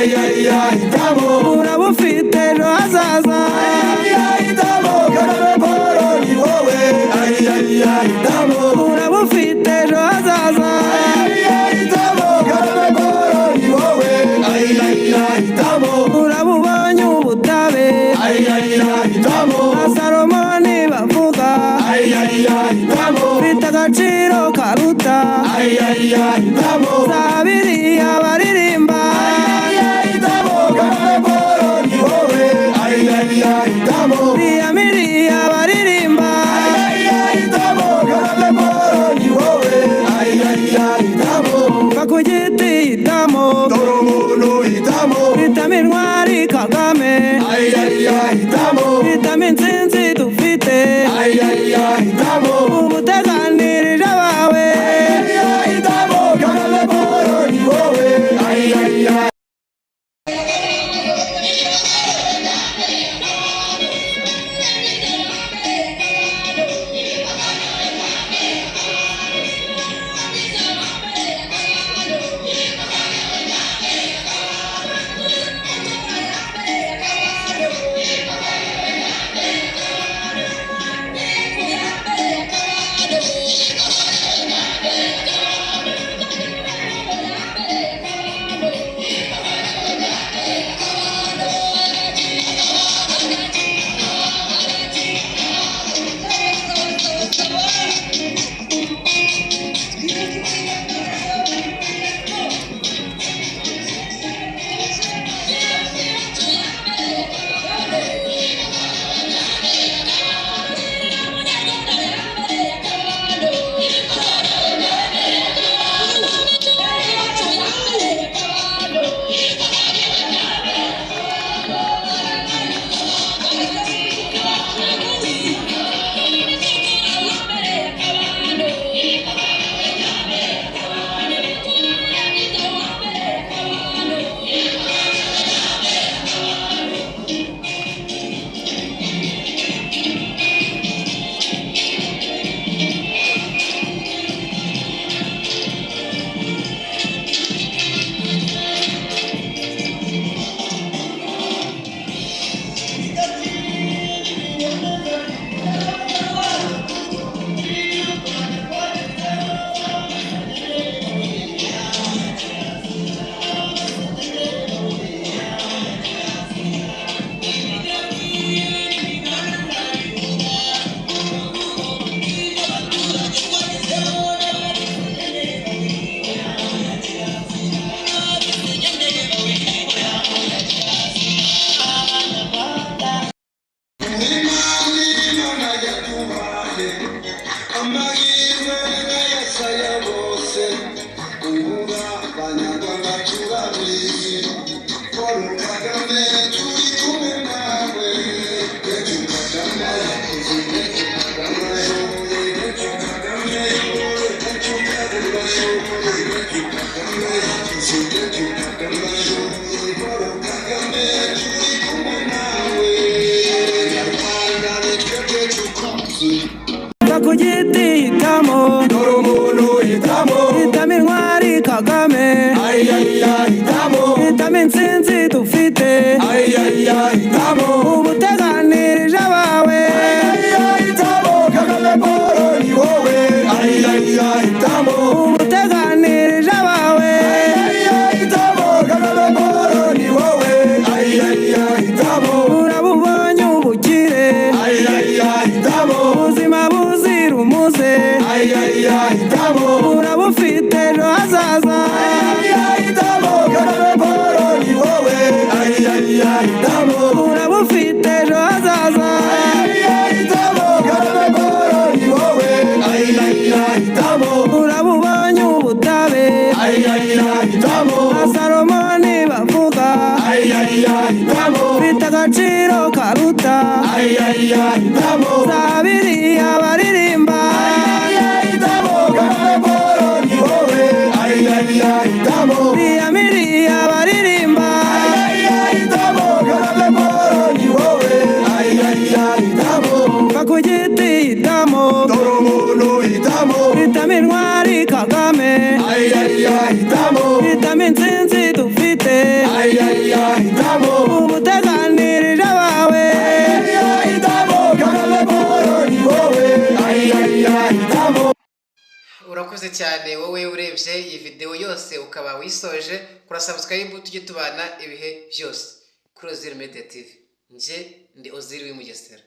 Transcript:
Hitamo. Uraba ufite ejo hazaza. Hitamo Kagame Paul, ni wowe. Hitamo. Uraba ufite ejo hazaza. Hitamo Kagame Paul, ni wowe. Hitamo. Uraba ubonye ubutabera. Hitamo. Na Salomoni bavuga. Hitamo. Ufite agaciro karuta. Hitamo. Za biriya baririmba. Hitamo Kagame Paul, ni wowe. Hitamo. Biriya miriya baririmba. Hitamo Kagame Paul, ni wowe. Hitamo. Va ku giti, hitamo. Dore umuntu, hitamo. Hitamo intwari Kagame. Hitamo. Hitamo intsinzi dufite. Hitamo. Ubuteganirije abawe. Hitamo Kagame Paul, ni wowe. Imana yaduhaye amahirwe nk'ayasaya bose. Ubu Abanyarwanda turabizi, Paul Kagame turi kumwe nawe. Ejo Kagame yakoze, ejo Kagame ashoboye, ejo Kagame yoboye, ejo Kagame ashoboye, ejo Kagame yakoze, ejo Kagame ashoboye. Paul Kagame turi kumwe nawe. Nyarwanda ni twebwe tukuzi. Va ku giti, hitamo. Dore umuntu, hitamo. Hitamo intwari Kagame. Hitamo. Hitamo intsinzi dufite. Hitamo. Ubuteganirije abawe. Hitamo Kagame Paul, ni wowe. Hitamo. Ubuteganirije abawe. Hitamo Kagame Paul, ni wowe. Hitamo. Uraba ubonye ubukire. Hitamo. Ubuzima buzira umuze. Hitamo. Uraba ufite ejo hazaza. Hitamo Kagame Paul, ni wowe. Hitamo. Uraba ufite ejo hazaza. Hitamo Kagame Paul, ni wowe. Hitamo. Uraba ubonye ubutabera. Hitamo. Na Salomoni bavuga. Hitamo. Ufite agaciro karuta. Hitamo. Za biriya baririmba. Hitamo Kagame Paul, ni wowe. Hitamo. Biriya miriya baririmba. Hitamo Kagame Paul, ni wowe. Hitamo. Va ku giti, hitamo. Dore umuntu, hitamo. Hitamo intwari Kagame. Hitamo. Hitamo intsinzi dufite. Urakoze cyane wowe urebye iyi videwo yose ukaba wisoje. Kora subscribe, tujye tubana ibihe byose kuri Ozil Media TV. Njye ndi Ozil w'i Mugesera.